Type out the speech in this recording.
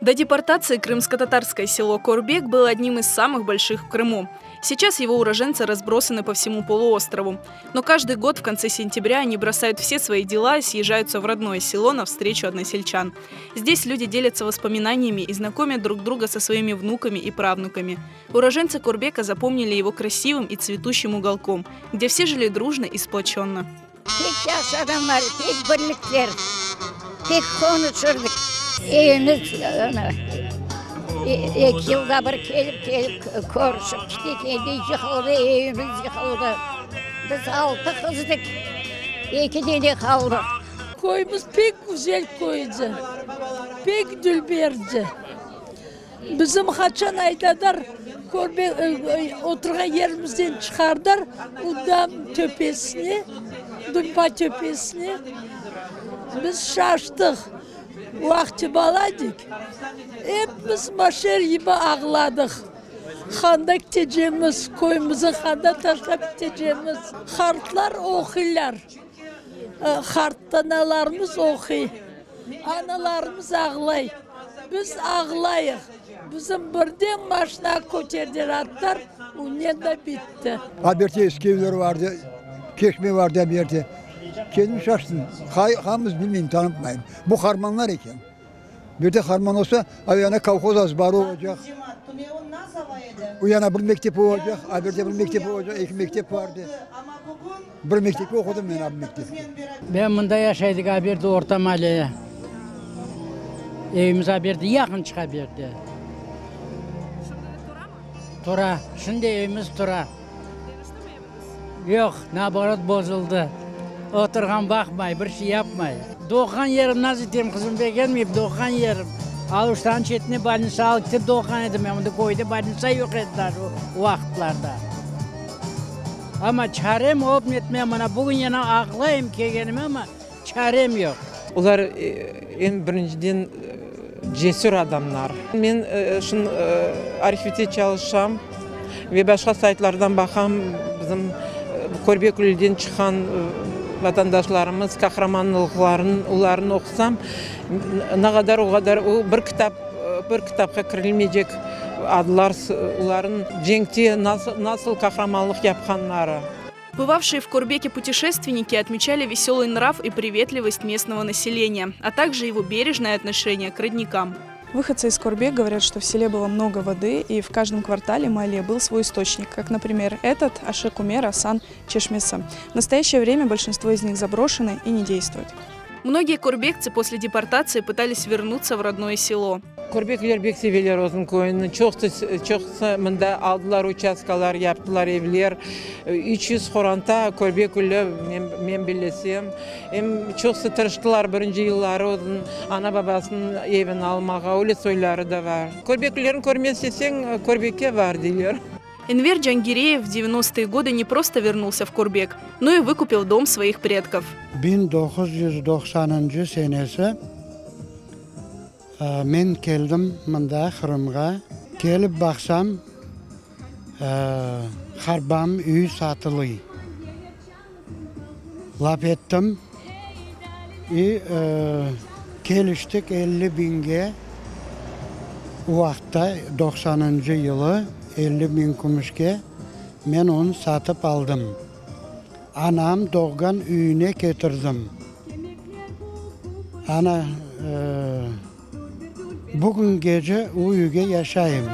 До депортации крымско-татарское село Корбек было одним из самых больших в Крыму. Сейчас его уроженцы разбросаны по всему полуострову. Но каждый год в конце сентября они бросают все свои дела и съезжаются в родное село на встречу односельчан. Здесь люди делятся воспоминаниями и знакомят друг друга со своими внуками и правнуками. Уроженцы Корбека запомнили его красивым и цветущим уголком, где все жили дружно и сплоченно. Pek yahşı adamlar, pek birlikler, pek qonuşırdıq. Evimiz ana, eki yılda bir kelip, kelip körüşip ketek, endi yıqıldı, evimiz yıqıldı. Biz altı qızdıq, eki dene qaldıq. Köyümiz pek güzel köy edi, pek dülberdi. Bizim qaçan aydadılar, körme, oturğan yerimizden çıqardılar, Udam töpesine, Dumpa töpesine. Biz şaştıq, vaqtı bala edik, epimiz maşer kibi ağladıq. Qanda ketecemiz, köyümizni qanda taşlap ketecemiz? Qartlar oquylar, qartanalarımız oquy. Analarımız ağlay, biz ağlayıq. Bizim birden maşna köterdiler, attılar, onen de bitti. Aberte eski evler vardı, çeşme vardı aberte. Kendim şaştım, hamız bilmeyim, tanıtmayım. Bu harmanlar eken. Bir de harman olsa, o yana kolhoz azbarı olacaq. O yana bir mektep olacaq, aberde bir mektep olacaq, eki mektep vardı. Bir mektepte oqudım men, ab mektepte. Ben mında yaşaydık, a berde orta maalleye. Evimiz a berde, yaqınçıq a berde. Şimdi tura mı? Tura, şimdi evimiz tura. Deñişti mi eviñiz? Yoq, naoborot bozuldı. Oturğan baqmay, bir şey yapmay. Doğğan yerim nasıl etem, qızım, begenmeyip, doğğan yerim. Aluştanıñ çetine bolnitsa alıp ketip doğğan edim men, mında köyde bolnitsa yoq edi daje o vaqıtlarda. Amma çarem olıp netmey, mına bugün yana ağlayım kelgenime, amma çarem yoq. Olar eñ birinciden cesür adamlar. Men şun arhivde çalışam ve başqa saytlardan baqam, bizim Körbekülden çıqqan vatandaşlarımız qahramanlıqların, olarnı oqusam, ne qadar o qadar o bir kitap, bir kitapqa kirilmeycek adlar, olarnıñ cenkte nasıl qahramanlıq yapqanları. Бывавшие в Корбеке путешественники отмечали веселый нрав и приветливость местного населения, а также его бережное отношение к родникам. Выходцы из Корбек говорят, что в селе было много воды, и в каждом квартале Мали был свой источник, как, например, этот Ашик Умер Асан Чешмесы. В настоящее время большинство из них заброшены и не действуют. Многие корбекцы после депортации пытались вернуться в родное село. Körbekler pek seveler özüniñ köyüni. Çoqsı, çoqsı mında aldılar uçastkalar, yaptılar evler. 300 qoranta Körbekülli men, men bilesem. Em çoqsı tırıştılar birinci yılları özüniñ ana-babasınıñ evini almağa, öyle soyları da bar. Körbeküllerni körmek isteseñ, Körbekke bar deyler. Энвер Джангиреев в 90-е годы не просто вернулся в Корбек, но и выкупил дом своих предков. 1990 senesi men keldim mında Qırımğa. Kelip baqsam, qartbam üy satılı. Laf ettim i keliştik 50 biñge o vaqıtta 90-ncı yılı 50 biñ kümüşke men onı satıp aldım. Anam doğğan üyüne ketirdim. Ana bugüngece o üyge yaşayım.